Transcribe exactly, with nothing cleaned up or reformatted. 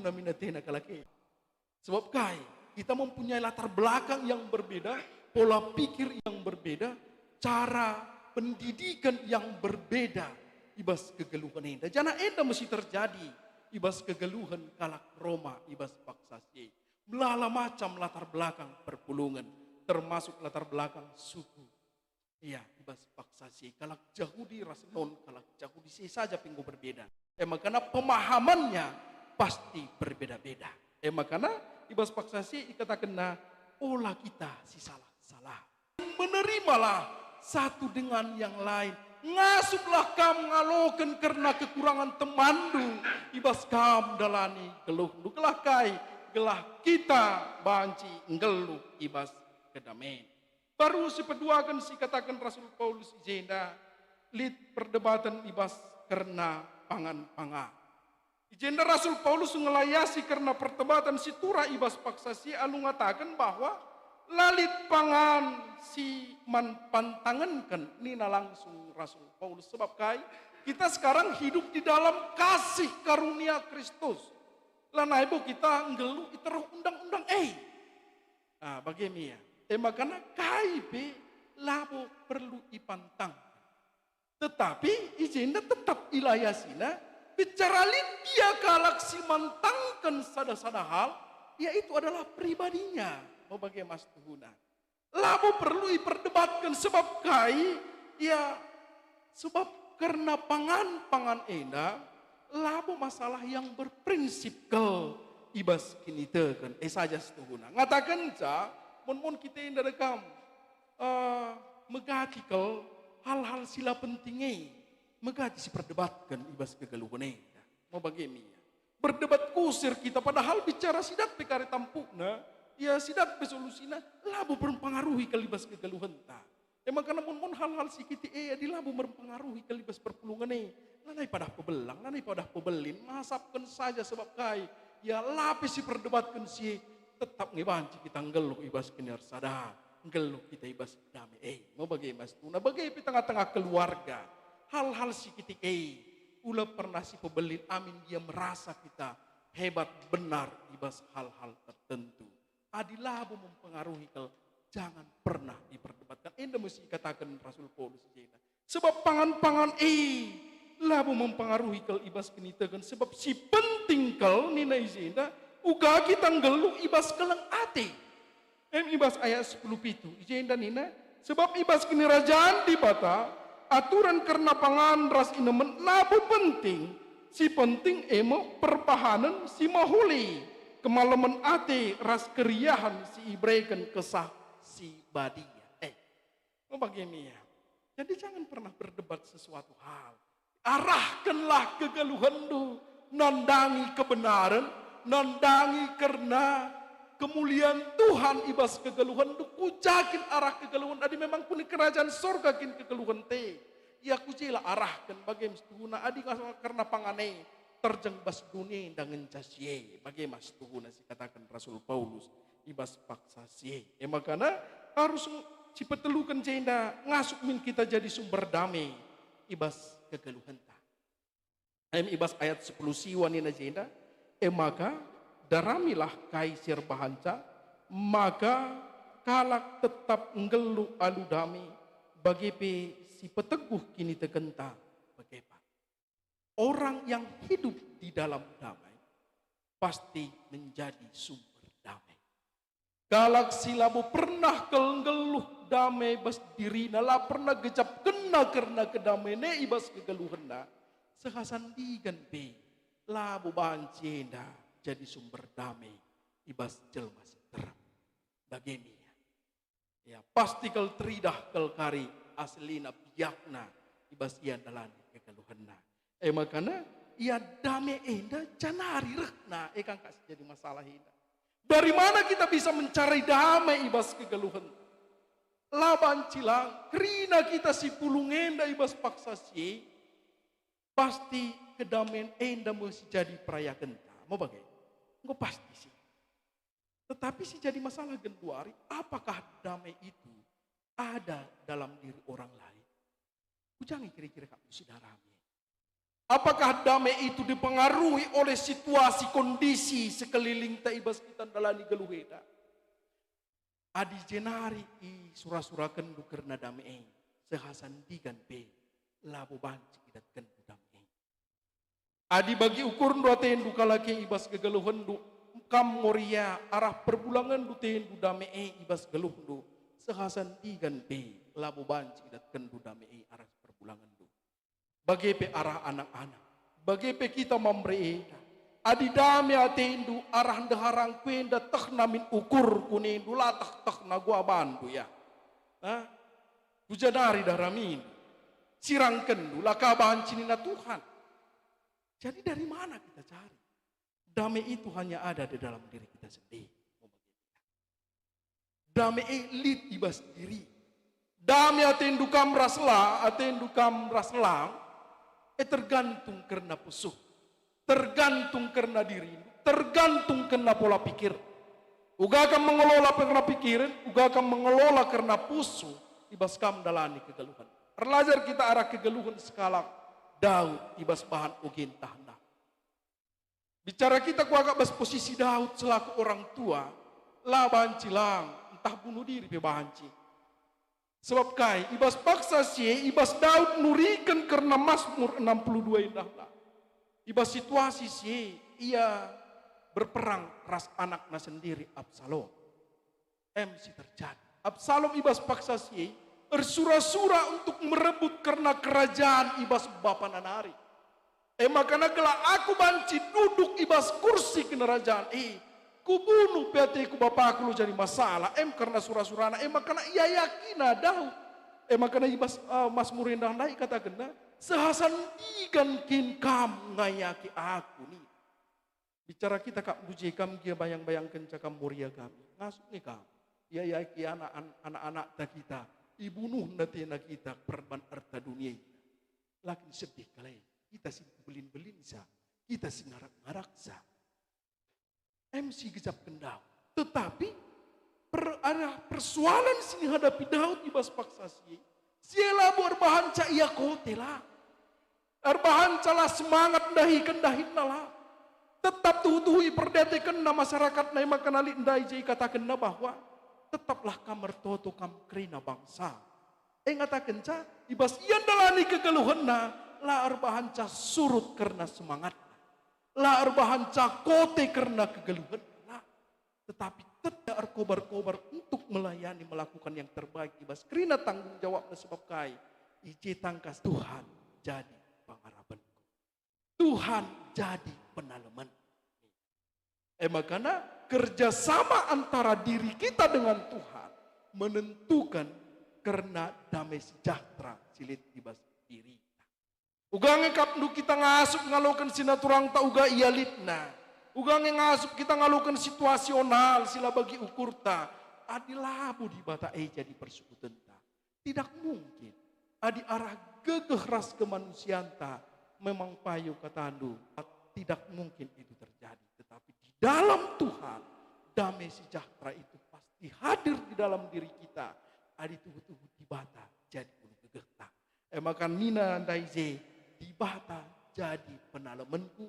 Namin atena kalak e. Sebab kai? Kita mempunyai latar belakang yang berbeda, pola pikir yang berbeda, cara pendidikan yang berbeda i bas kegeluhen enda. Janah enda mesti terjadi i bas kegeluhen kalak Roma i bas paksa si e. Melala macam latar belakang perpulungen, termasuk latar belakang suku. Ia, i bas paksa si e, kalak Jahudi ras non kalak Jahudi si e saja pe enggo berbeda. E maka pemahamannya pasti berbeda-beda. E maka i bas paksa si e ikatakenna, "Ola kita si salah-salah. Menerimalah satu dengan yang lain. Ngasuplah kam ngaloken kerna kekurangan temanndu i bas kam ndalani geluhndu. Gelah kai? Gelah kita banci nggeluh i bas kedamen." Baru si peduaken si ikataken Rasul Paulus i jenda, lit perdebaten i bas kerna pangan-pangan. I jenda Rasul Paulus ngelayasi kerna perdebaten si turah i bas paksa si e alu ngataken bahwa la lit pangan si man pantangenken, nina langsung Rasul Paulus. Sebab kai? Kita sekarang hidup di dalam kasih karunia Kristus. Lanai bo kita nggeluh i teruh undang-undang e. Ah, bage me ia. E maka kai pe labo perlu ipantang. Tetapi i jenda tetap ilayasina, bicara lit ia kalak si mantangken sada-sada hal, yaitu adalah pribadinya, me bage mas tuhuna. Labo perlu iperdebatken sebab kai, ia, sebab kerna pangan-pangan enda, labo masalah yang berprinsip kal i bas kiniteken, e saja situhuna. Ngatakenca, mon-mon kita enda dekam, eh, megati kal hal-hal si la penting e, megati si perdebatken i bas kegeluhen enda. Me bage me ia. Berdebat kusir kita, padahal bicara si dat pe kari tampukna, ia si dat pe solusina, labo mempengaruhi kal i bas kegeluhenta. E maka mon-mon hal-hal si kitik e adi labo mempengaruhi kal i bas perpulungen e, lanai padah pebellang, lanai padah pebelin, masapken saja sebab kai, ia la pe si perdebatken si e, tetap nge banci kita nggeluh i bas kiniarsadan, nggeluh kita i bas dame e. Me bage mas tuhuna, bage pe tengah-tengah keluarga. Hal-hal si kitik e, ula pernah si pebelin amin gia merasa kita hebat benar i bas hal-hal tertentu. Adi labo mempengaruhi kal, jangan pernah diperdebatkan. Enda me si ikataken Rasul Paulus i jenda. Sebab pangan-pangan e labo mempengaruhi kal i bas kiniteken, sebab si penting kal nina i jenda, uga kita nggeluh i bas keleng ate. Em i bas ayat sepuluh pitu, i jenda nina, "Sebab i bas Kinirajan Dibata, aturen kerna pangan ras inemen labo penting, si penting e me perbahanen si mehuli, kemalemen ate ras keriahen si ibereken Kesah Si Badia." Eh, me bage me ia. Jadi jangan pernah berdebat sesuatu hal. Arahkenlah kegeluhenndu nandangi kebenaren, nandangi kerna kemulian Tuhan i bas kegeluhenndu. Ku ja kin arah kegeluhen, adi memang ku Kinirajan Sorga kin kegeluhenta? Ia ku jela arahken bage me situhuna, adi nge kerna pangan e terjeng bas doni enda ngenca si e, bage me situhuna si ikataken Rasul Paulus i bas paksa si e. E maka arus si peteluken jenda ngasup min kita jadi sumber dame i bas kegeluhenta. Em i bas ayat sepuluh siwa nina jenda, "E maka daramilah kai si erbahanca, maka kalak tetap nggeluh alu dame, bage pe si peteguh kinitekenta bage pe." Orang yang hidup di dalam damai pasti menjadi sumber damai. Kalak si labo pernah kal nggeluh dame bas dirina, la pernah gejapkenna kerna kedamen e i bas kegeluhenna, seh asa ndigan pe labo banci enda jadi sumber dame i bas jelma si nterem. Bage me ia. Ya, pasti kal teridah kal kari aslina biakna i bas ia ndalani kegeluhenna. E maka ia dame enda janari rehna, e ka engka si jadi masalah enda. Dari mana kita bisa mencari damai i bas kegeluhen? La banci lang, kerina kita si pulung enda i bas paksa si e, pasti kedamen enda me si jadi perayakenta. Me bage? Enggo pasti si. Tetapi si jadi masalah genduari, apakah damai itu ada dalam diri orang lain? Ku ja nge kira-kira kam si darami? Apakah dame itu dipengaruhi oleh situasi kondisi sekelilingta i bas kita ndalani geluh enda? Adi jenari isura-surakenndu kerna dame e, seh asa ndigan pe labo banci idatkenndu dame e. Adi bagi ukurndu atendu kalak e i bas kegeluhenndu, kam Moria, arah perbulangenndu atendu dame e i bas geluhndu, seh asa ndigan pe labo banci idatkenndu dame e arah perbulangenndu. Bage pe arah anak-anak, bage pe kita Mamre enda. Adi dame atendu arah ndeharangku enda tehna min ukur kunendu, la teh-tehna gua bandu ya. Ha? Kujanari dah ramin. Sirangkenndu, la ka banci nina Tuhan. Jadi dari mana kita cari? Dame itu hanya ada di dalam diri kita sendiri. Dame e lit i bas diri. Dame atendu kam ras la, atendu kam ras lang, e tergantung kerna pusuh, tergantung kerna dirindu, tergantung kerna pola pikir. Uga kam mengelola kerna pikiren, uga kam mengelola kerna pusuh, i bas kam ndalani kegeluhen. Erlajar kita arah kegeluhen sekalak Daud i bas bahan ugi ntah-ntah. Bicara kita kuakap bas posisi Daud selaku orang tua, la banci lang, ntah bunuh diri pe banci. Sebab kai? I bas paksa si e, i bas Daud nuriken kerna Masmur enam puluh dua enda. I bas situasi si e, ia berperang ras anakna sendiri Absalom. Em si terjadi. Absalom i bas paksa si e ersura-sura untuk merebut kerna kerajaan i bas bapana nari. E maka gelah aku banci duduk i bas kursi kinirajan e, kubunuh pe ateku bapaku, lo jadi masalah, em kerna sura-surana, e maka iayakina Daud. E maka i bas, eh, Masmur enda ndai ikatakenna, seh asa ndigan kin kam ngayaki aku, nina. Bicara kita kap buje kam gia bayang-bayangkenca kam Moria kami. Ngasup nge kam. Iayaki anak, an-, anak-anakta kita. Ibunuhna atena kita perban erta dunia enda. Lakin sedih kalai. Kita si belin-belinsa. Kita si ngarak-ngaraksa. Em si igejapken Daud. Tetapi per-, arah persoalan si ihadapi Daud i bas paksa si e, si e labo erbahanca ia kote, la. Erbahanca la semangat ndahiken dahinna, la. Tetap tuhu-tuhu iperdiatekenna masyarakatna, e maka lit ndai je ikatakenna bahwa, "Tetaplah kam ertoto, kam kerina bangsa." E ngatakenca, i bas ia ndalani kegeluhenna, la erbahanca surut kerna semangatna. La erbahanca kote kerna kegeluhenna, la. Tetapi tetap erkobar-kobar untuk melayani, melakukan yang terbaik i bas kerina tanggung jawabna, sebab kai? I je tangkas Tuhan jadi pengarapenku. Tuhan jadi penalemen. E makana kerjasama antara diri kita dengan Tuhan menentukan kerna dame sejahtera si lit i bas diri. Uga nge kap ndu kita ngasup ngaloken si naturangta uga ia litna. Uga nge ngasup kita ngaloken situasional si la bagi ukurta. Adi labo Dibata e jadi persekutenta. Tidak mungkin. Adi arah gegeh ras kemanusianta memang payo katandu, tidak mungkin itu terjadi. Tetapi di dalam Tuhan, damai sejahtera itu pasti hadir di dalam diri kita. Adi tuhu-tuhu Dibata jadi ulu gegehta. E maka nina ndai je, Dibata jadi penalemenku,